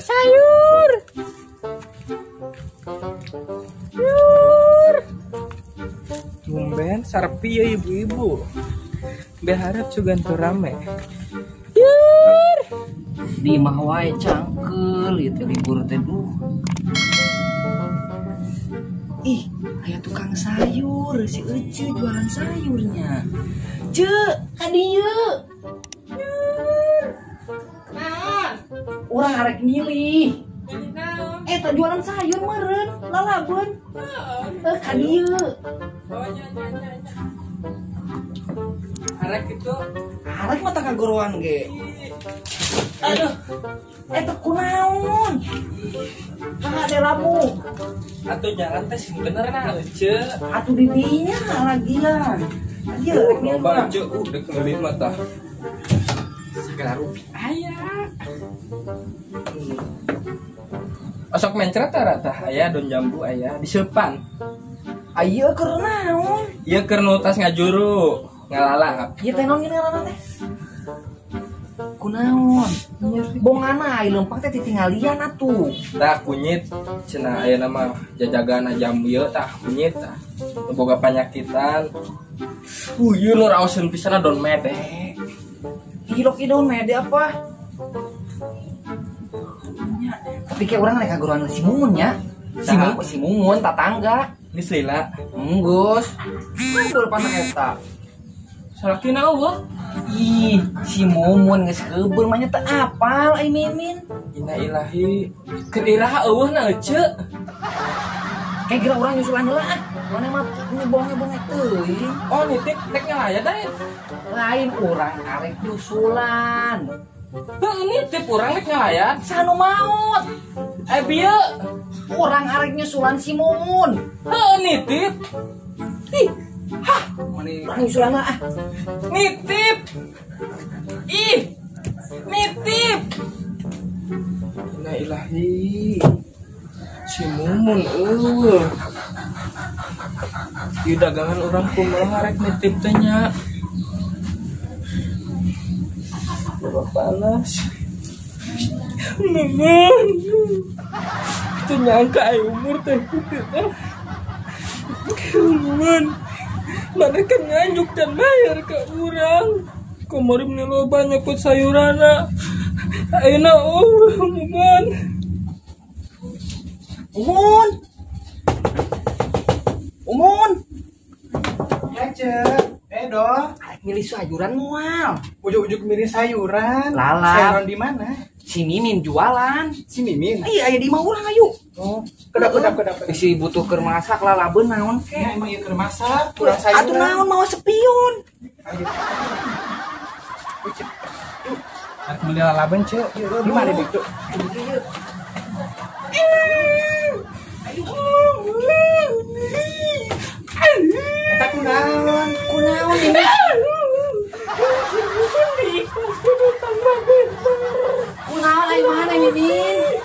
Sayur. Sayur. Tumben sarpi ya ibu-ibu. Berharap sugan tuh rame. Yur. Di imah wae cangkeul ieu teh libur teh duh. Ih, aya tukang sayur, si Ece jualan sayurnya. Ce, ka dieu. Naon? Urang arek milih. Naon? Eta jualan sayur meureun, lalabeun. Eh, ka dieu. Oh, nya nya nya. Arek itu. Arek mah tah kagoroan ge. Aduh, eta kunaon? Hah, ada lamu. Atuh jalan teh sing bener nah, Ece. Atuh di dinya lagian. Lagi rek milih Loba urang. Ece, udah meuli mah tah. Segala rupi aya. Osok mencret tah tah aya daun jambu aya diseupan. Ayo keur naon? Ieu keur nu tas ngajuru, ngalalap. Ieu teh naon ngaranna teh? Kunaon? Bongana ai leumpang teh titinggalian atuh. Tah kunyit cenah aya nama jajagana jambu ieu tah kunyit tah. Nu boga panyakitan. Ieu nu raoseun pisan daun mede. Ilok ieu daun mede apa? Nya, tapi kayak urang rek kaguruan si Mumun nya. Si Saha? Mumun, si Mumun tatangga. Geus lila. Enggeus. Kumpul pana eta. Salakina eueuh. Ih, si Mumun geus keubeur mah nya teu apal ai Mimin. Inna ilahi. Keur iraha eueuh na Ece. Kayak kira urang nyusulan heula ah. Mana mah nyebong-nyebong teuing. Oh, nitip rek ngalaya dae. Lain urang arek nyusulan. Heuh, nitip urang rek ngalayan. Sanu maot. Eh bieu. Urang arek nyusulan si Mumun. Heuh, nitip. Ih, hah, urang nyusulan lah ah. Nitip. Ih. Nitip. Inna ilahi. Si Mumun eueuh. Ieu dagangan urang kumaha rek nitip teh nya. Loba panas. Mumun. Teu nyangka ai umur teh kitu teh. Mumun. Mana kan nganjuk dan bayar ke urang. Kamari meni loba nyokot sayurana. Ayeuna eueuh Mumun. Mumun. Mumun. Ya, Cek. Doh. Arek milih sayuran moal. Ujuk-ujuk milih sayuran. Lalap. Sayuran di mana? Si Mimin jualan. Si Mimin. Iya, aya di imah urang ayo. Oh, kedap kedap kedap. Si butuh keur masak lalabeun naon Ya, ke. emang ieu keur masak, kurang sayuran. Atuh naon mawa spion. Ayo. Cek. Arek meuli lalaban, Cek. Di mana dik, Cek? Eta kunaon? Kunaon ini? Kunaon ai mana Mimin?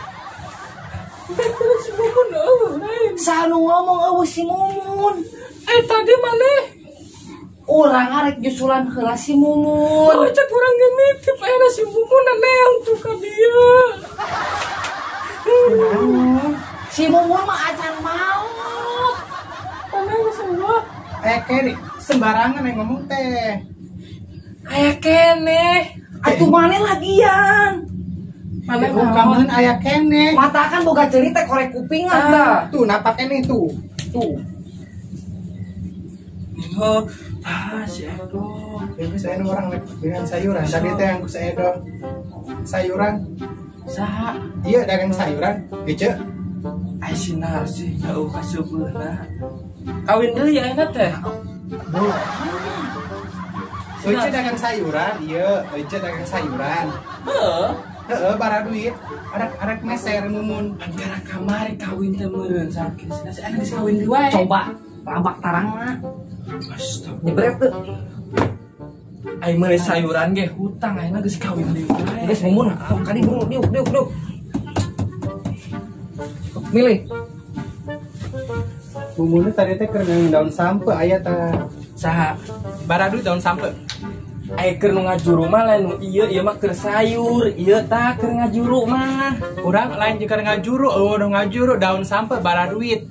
Sanu ngomong eueuh si Mumun. Eh tadi maneh. Urang arek nyusulan heula si Mumun. Oh, cek urang ge nitip ayeuna si Mumun neang tuh ka dieu. Si Mumun mah acan maot. Maneh geus eueuh. Eh, kene sembarangan yang ngomong teh. Aya keneh. Atuh maneh lagian. Maneh Bukan aya keneh. Mata kan boga cerita korek kupingan tah. Tuh napak keneh tuh. Tuh. Oh, ah si Edo. Ya geus aya orang dengan sayuran. Tadi teh yang ku Edo. Sayuran. Saha? Iya dagang sayuran. Ece. Ai sinar sih jauh ka seubeurna. Kawin deui ayeuna teh. Boleh. Ece dagang sayuran, iya, Ece dagang sayuran. Heeh. Heeh, bara duit. Arek meser Mumun. Antara kamari kawin teh meureun sakit. Cenah aya geus kawin deui wae. Coba rabak tarangna. Astagfirullah. Nyebret teu. Ai meuli sayuran ge hutang ayeuna geus kawin deui wae. Geus Mumun, kali buru diuk diuk diuk. Milih. Mumun tadi teh keur daun sampe aya tah. Saha? Bara duit daun sampe. Aya keur nu ngajuru mah lain nu ieu, ieu mah keur sayur, ieu tah keur ngajuru mah. Urang lain jeung ngajuru, eueuh nu ngajuru daun sampe bara duit.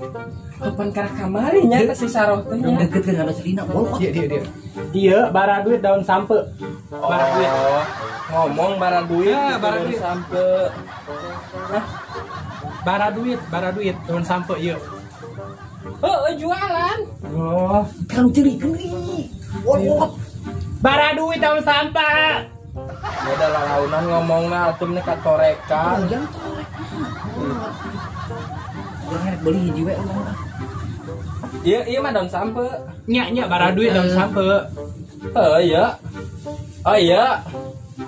Kapan karek kamari nya teh si Saroh teh nya. Deket kan ada Selina, bolot. Dia dia dia. Ieu bara duit daun sampe. Bara duit. Oh, ngomong bara duit, Ya, gitu, bara daun duit. Sampe. Hah? Bara duit daun sampe ieu. Heeh, jualan. Oh, Kan ceulikeun deui. Bolot. bara duit daun sampah. Beda lalaunan ngomongna atuh nih katoreka. Jangan torek. Urang rek beli hiji we urang mah. Ieu ieu mah daun sampe. Nya nya bara duit daun sampe. Heeh, iya. Oh iya.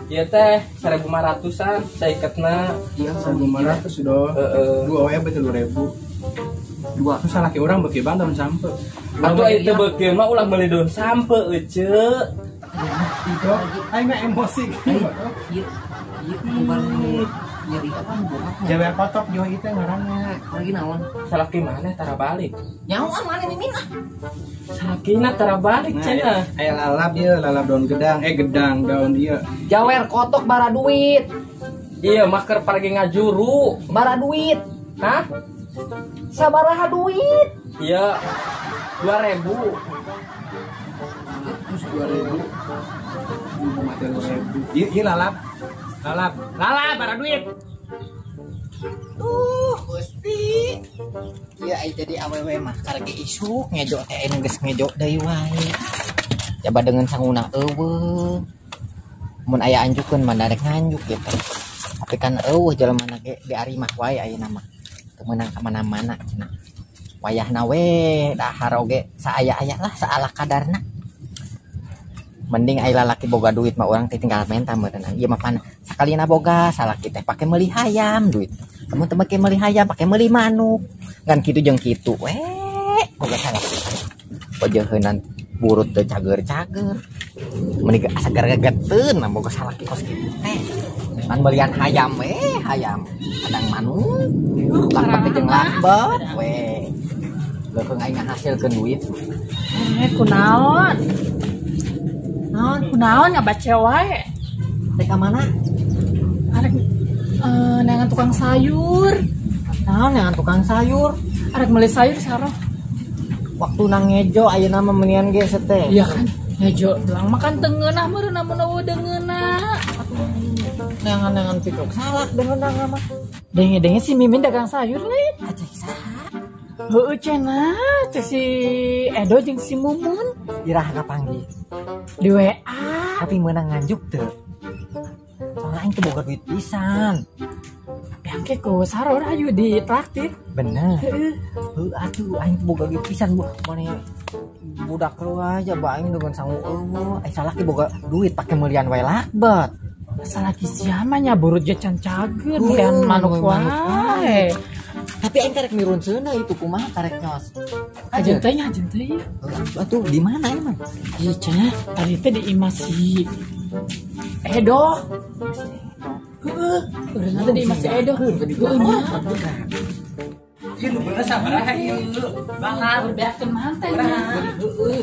Ieu teh 1500-an saiketna. Iya, 1500 sudah. Heeh. Dua we betul 2000. Dua. Terus salaki urang beuki bang daun sampe. Atuh aya teu beukeun mah ulah meuli daun sampe euceu. Itu aing mah emosi. Iya, iya, bukan nyeri apa bokapnya. Jawer kotok jo ieu teh ngaranna. Lagi naon? Salaki maneh tara balik. Nyawa mana mimin ah? Salakina tara balik cenah. Aya lalap ieu, lalap daun gedang, gedang daun ieu. Jawer kotok bara duit. Iya mah keur paragi ngajuru. Bara duit. Hah? Sabaraha duit? Iya. 2000. Terus 2000. 2,3 ribu. Ieu ieu lalap. Lalap. Lalap bara duit. Tuh, Gusti. Ieu ai jadi awewe mah karek isuk ngejo teh anu geus ngejo deui wae. Coba dengan sanguna eueuh. Mun aya anjukeun mah darek nganjuk gitu. Tapi kan eueuh jelema na ge di arimah wae ayeuna mah. Teu meunang ka mana-mana cenah. Wayahna we dahar oge saaya-aya lah saala kadarna. Mending ai lalaki boga duit mah urang teh tinggal menta meureunna. Ieu mah pan sakalina boga salaki teh pake meuli hayam duit. Lamun teu make meuli hayam pake meuli manuk. Ngan kitu jeung kitu we boga salaki. Wajeuheunan burut teu cager-cager. Mending asa geregeteun mah boga salaki kos kitu teh. Pan belian hayam we hayam. Kadang manuk. Lakbet teh jeung lakbet we. Leukeung aing ngahasilkeun duit. Kunaon? Naon kunaon ngabaca wae? Rek ka mana? Arek neangan tukang sayur. Naon neangan tukang sayur? Arek meuli sayur saroh. Waktu nang ngejo ayeuna mah menian ge teh. Iya kan, ngejo doang makan teu ngeunah meureun amun eueuh deungeunna. Neangan-neangan pituk salak deungeunna mah. Denge-denge si Mimin dagang sayur lain. Aceh saha? Heueuh cenah, cek si Edo jeung si Mumun. Iraha kapanggih? Di WA. Tapi meunang nganjuk teu. Soalnya aing teu boga duit pisan. Yang ke ku saror ayu di traktir. Bener. Heeh. Heuh atuh aing teu boga duit pisan bu. Mane budak aja ba aing dengan sangu eueuh. Aing salaki boga duit pake meulian wae lakbet. Salaki siapa nya burut ge can cager meulian manuk wae. Tapi aing karek mirun seuneu itu kumaha karek nyos. Ajeun teh nya ajeun teh. Atuh di mana emang? Ieu cenah tadi teh di imah si Edo. Heeh, urang teh di imah si Edo. Heeh nya. Ieu nu bener sabaraha ieu? Bakal berbeakeun manten nya. Heeh.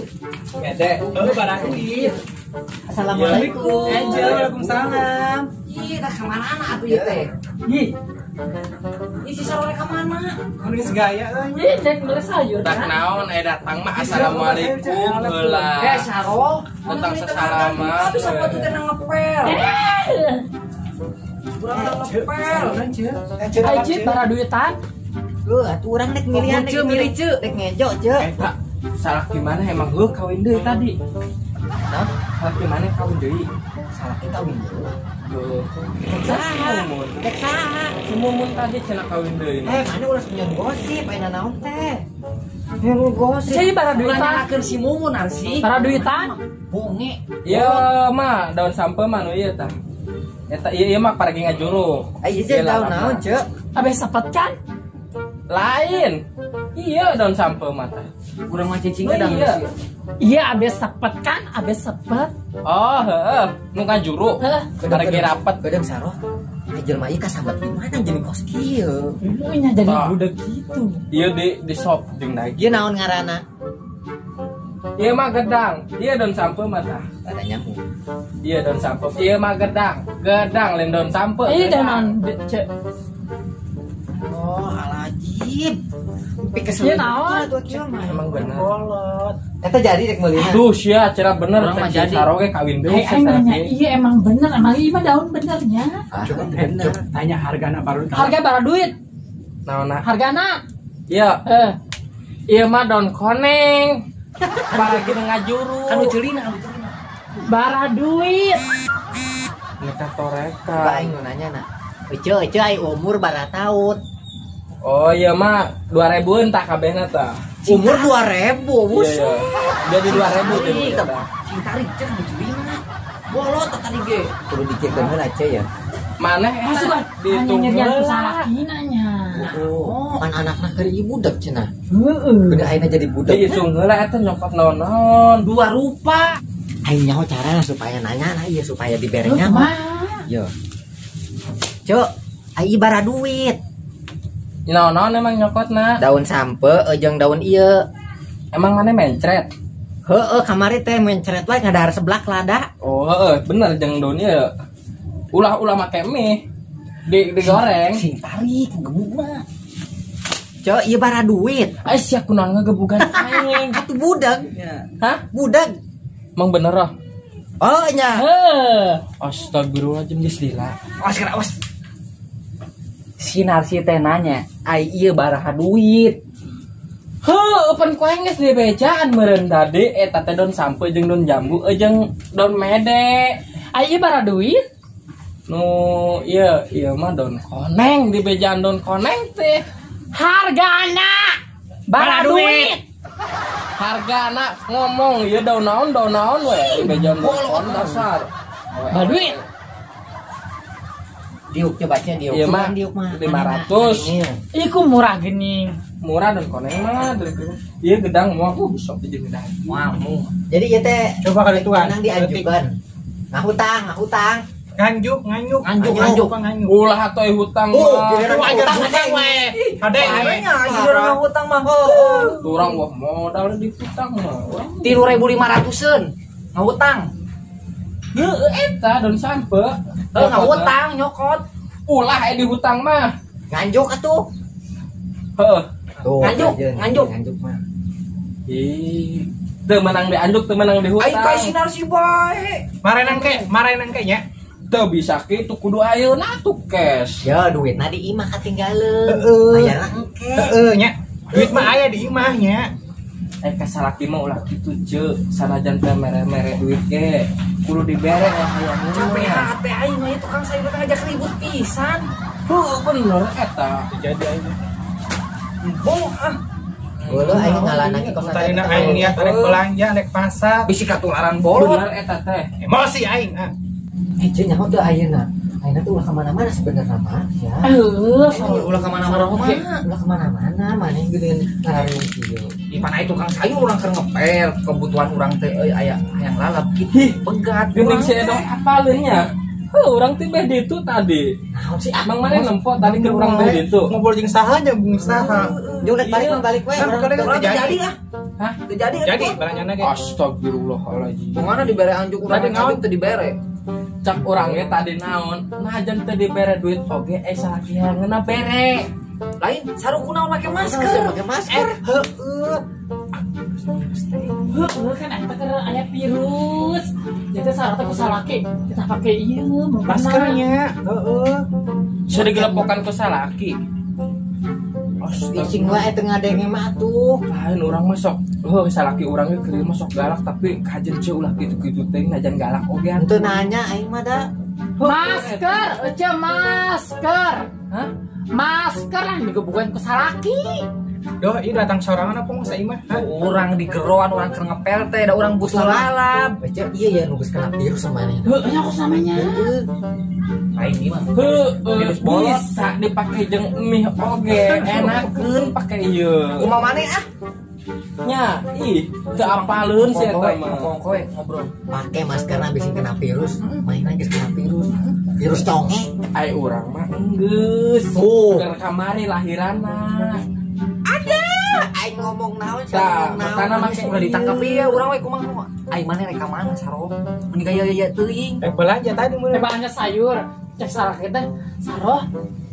Bede, heuh bara duit. Assalamualaikum. Angel, waalaikumsalam. Ih, tah kamarana atuh ieu teh? Ih, Ih, si Sarore ka mana? Mun geus gaya euy. ih dek meuli sayur Tak kan. naon aya datang mah assalamualaikum heula. Saro, Tentang sesalaman. Atuh sapatu teh ngepel. Urang teh ngepel. Ai cit bara duitan. Heuh, atuh urang rek milihan Ceu, milih ceu. Rek ngejo ceu. Eta salaki mana emang heuh kawin deui tadi. Naon? Salaki mana kawin deui? Salaki kawin deui. Heuh. Rek saha? Mumun. Rek saha? Si Mumun tadi cenah kawin deui. Mana ulah punya gosip ayeuna naon teh? Yang gosip. Cai bara Urang duitan. nyalakeun si Mumun sih. Bara duitan. Bonge. Ieu mah daun sampe mah nu ieu tah. Eta ieu ieu mah paragi ngajuru. Ai ieu daun naon ceu? Abeh sepet kan? Lain. Iya daun sampe mah tah. Urang mah cicing Oh, daun iya. Iya abeh sepet kan? Abeh sepet. Oh, heeh, nu ngajuru. Heeh. Paragi rapet. Gedeng saroh. Ai jelema ieu kasambat di mana jadi kos kieu? Nya jadi Tah. budak gitu. Ieu di sop jeung daging. Ieu naon ngaranna? Ieu mah gedang. Ieu daun sampeu mah tah. Ada nyamuk. Ieu daun sampeu. Ieu mah gedang. Gedang lain daun sampeu. Ini daun naon, Cek? Oh, alajib. Ieu naon? Emang bener. Bolot. Eta jadi rek meulina. Duh sia, cara bener Urang mah teh jadi. Saroge kawin deui Aing nanya, iya emang bener, emang ieu mah daun benernya. Coba bener. Tanya hargana baru. Harga bara duit, Naonna? hargana. Ieu. Eh, Ieu mah daun koneng. Apalagi ngajuru. Kan uceulina, uceulina. Bara duit. Nikah toreka. Coba aing nu nanya na. Ece ece ai umur bara taun. Oh iya mah 2000-an tah kabehna tah. Umur 2000, Iya, iya. Jadi 2000 teh. Sing tarik cek uceulina. Bolot tadi ge. Kudu dikirkeun heula ce ya. Maneh Masuk eta dihitung nyerian ku heula. salakina nya. Oh, kan anakna keur ieu budak cenah. Heeh. Gede ayeuna jadi budak. Dihitung heula eta nyokot naon-naon. Dua rupa. Aing nyaho carana supaya nanya nah ieu supaya dibere nyaho. Kumaha? Yo. Cuk, ai bara duit. Naon-naon emang nyokotna? Daun sampe jeung daun ieu. Emang maneh mencret? Heeh, kamari teh mencret wae ngadahar seblak lada. Oh, heeh, bener jeung daun ieu. Ulah-ulah make mie. Di digoreng. Sing tarik gebugna. Cuk, ieu bara duit. Ai sia kunaon ngegebugan aing. Atuh budak. Hah? Budak. Emang bener ah? Oh nya. Heuh. Astagfirullahaladzim geus lila. Awas kena awas. Si Narsi teh nanya, ai ieu baraha duit. Heuh, pan ku aing geus dibejaan meureun tadi eta teh daun sampe jeung daun jambu jeung daun mede. Ai ieu bara duit? Nu ieu ieu mah daun koneng dibejaan daun koneng teh. Hargana bara duit. Hargana ngomong ieu daun naon we dibejaan daun koneng dasar. Bara duit. Diuk coba nya diuk. Iya mah, Diuk mah. 500. Iku murah geuning. Murah daun koneng mah dari ieu gedang moal ku sok jeung gedang. Wamu. Jadi ieu teh Coba kali tuan. Menang dianjukan. Ngahutang, ngahutang. Nganjuk, nganjuk, Nganjuk, nganjuk. nganjuk. Ulah atuh hutang Oh, mah. giliran Wajar hutang hutang we. Hade we. Nya urang hutang mah. Urang wah modal di hutang mah. Urang 3.500-eun. Ngahutang. heueuh eta daun sampe. Heuh ngahutang nyokot. Ulah di hutang mah. Nganjuk atuh. Heuh. Tuh, Nganjuk, nganjuk. Nganjuk mah. Ih, teu menang di anjuk, teu menang di Ai hutang. ka si Narsi bae. Marenang ke nya. Teu bisa kitu kudu ayeuna tuh cash. Ya duitna di imah katinggaleun. Heeh. Bayarna engke. Heeh nya. Duit mah aya di imah nya. Eh kasalaki mah ulah kitu ce, sanajan teh mere-mere duit ge kudu dibere lah hayang. Capek hate aing mah tukang sayur teh ngajak ribut pisan. Heuh bener eta. Jadi aing. Embung ah. Geuleuh aing ngalana ge kos Tadina aing niat rek belanja rek pasar. Bisi katularan bolot. Bener eta teh. Emosi aing ah. Eh, ce nyaho teu ayeuna. Ayeuna tuh ulah kemana-mana sebenarnya mah ya. Heuh. Ulah kemana-mana mah. Ulah kemana-mana maneh geuning ngarariung kieu. Di mana itu tukang sayur urang keur ngepel kebutuhan urang teh euy aya hayang lalap kitu pegat Geuning si Edo apaleun nya. Heuh urang teh beh ditu tadi. Naon sih ah? Mang maneh nempo tadi keur urang beh ditu. Ngobrol jeung saha nya bung saha. Jeung rek balik mah balik we. Kan Urang kali Urang teh jadi. jadi ah. Hah? Teu jadi Jadi belanjana ge. Astagfirullahaladzim. Kumana dibere anjuk urang Tadi naon? anjuk teu dibere. Cak urang ge tadi naon? Najan teu dibere duit oge eh salaki ngeuna bere. Lain saru kunaon make masker. Pakai masker. Heeh. Heuh kan eta keur aya virus. Jadi sarua teh ku salaki kita pake ieu meureun. Maskernya. Heeh. Sudah digelepokan ku salaki. Cicing wae teu ngadenge mah atuh. Lain urang mah sok heuh salaki urang ge keur mah sok galak tapi kajen ceu ulah kitu-kitu teh najan galak oge Henteu nanya aing mah da. Masker, ece masker. Hah? Masker lah digebukan ku salaki. Doh, ieu datang sorangan apa masa imah? Hah? Urang di geroan urang keur ngepel teh da urang butuh lalap. Ece iya ya nu geus kena virus sama maneh. Heuh, nya kos namanya. Heeh. Lain ieu mah. Heuh, Virus bolot. bisa dipake jeung mie oge, enakeun pake ieu. Kumaha maneh ah? Nya, ih, teu apaleun si eta mah. Kongkoy ngobrol. Pakai maskerna bisi kena virus, mainan geus kena virus. Virus conge. Ai urang mah enggeus. Oh. Keur kamari lahiranna. Ada. Aing ngomong naon Tah, sia ngomong naon. makana make Udah ditangkap ya urang we kumaha. Aing maneh rek ka mana Saroh? Mun gaya gaya teuing. Belanja tadi mun. Belanja sayur. Cek salah kita Saroh.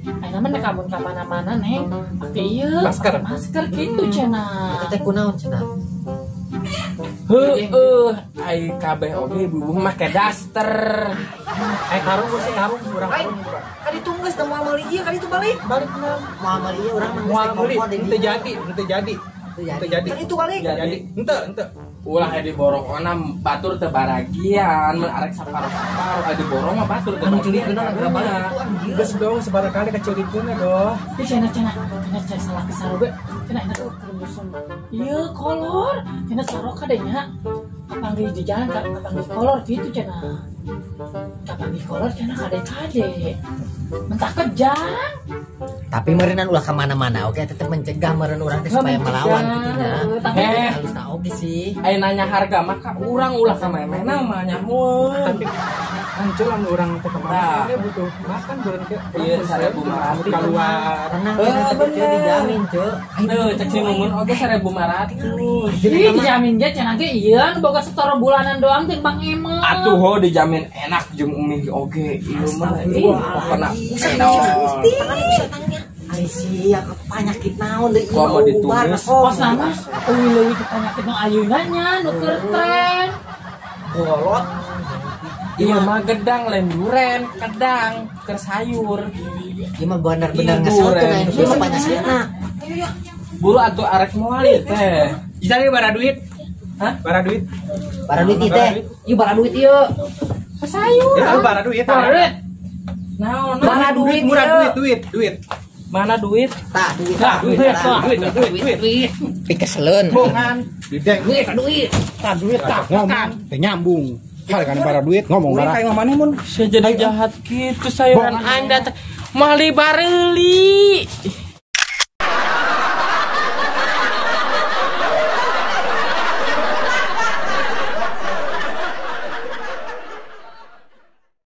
Aing mah nek kamun ka mana-mana neng. Pake ieu, Masker. pake masker kitu cenah. Eta teh kunaon cenah? Heueuh, ai kabeh oge ibu-ibu make daster. Karung sih karung urang. Aing kali itu geus teu moal meuli ieu kali itu balik. Balik na. Moal meuli ieu urang mah geus Moal teh meuli kompor di henteu dieu. jadi, henteu jadi. Henteu Henteu jadi. Kali itu balik. Jadi henteu henteu. Ulah aya diborongna batur teu baragian, mun arek saparo-saparo aya diborong mah batur teu Anu baragian. ceulikeunna geura balik itu anjir. Geus dong sabaraha kali keceulikeunna doh. Ih, cenah cenah cenah cek salah ke Saroh ge. Cenah enak keur musim. Ieu kolor, cenah Saroh kadenya. Kapanggih di jalan kapanggih kolor gitu cenah. Kapanggih kolor cenah kade-kade. Mentah kejang. Tapi meureunan ulah ka mana-mana oke tetep mencegah meureun urang teh supaya melawan kitu nya. Tapi Halus oge sih. Aya nanya harga maka urang ulah ka memehna mah nyahoeun. Tapi hancur lamun urang teh ka Nah. mana dia butuh makan bulan ke. Iya, 1.500. Keluar. Tenang, Eh, tenang, tapi Ceu, bener. dijamin, Ceu. Heuh, cek si Mumun oge 1.500. Jadi dijamin ge cenah ge ieu anu boga setoro bulanan doang jeung Bang Emon. Atuh ho dijamin enak jeung umi oge ieu mah. Ih, pokona endol. Tangannya bisa tangannya. Ari sia ke penyakit naon deui Kok mau ditumis? Kos nama leuwih-leuwih ke penyakit nu ayeuna nya nu keur tren. Golot. Iya mah gedang lain duren, kedang keur sayur. Ieu mah bener-bener Ih, ngesel tuh duren. nah, ieu mah penyakitna. Buru atuh arek moal ieu teh. Bisa nih bara duit. Hah? Bara duit. Bara duit ieu teh. Ieu bara duit ieu. Sayur. Ya, bara duit. Bara duit. Naon? Bara duit murah ieu. duit, duit, duit. Mana duit? Tah, duit. Tah, duit, Tah, duit, duit, duit, duit. Pikeseleun. Bongan, dideng. Duit, duit. Tah duit tah ngomong, teh nyambung. Hal kan bara duit ngomong bara. Kayak mana mun? Saya jadi jahat gitu sayuran anda teh. Mali bareuli.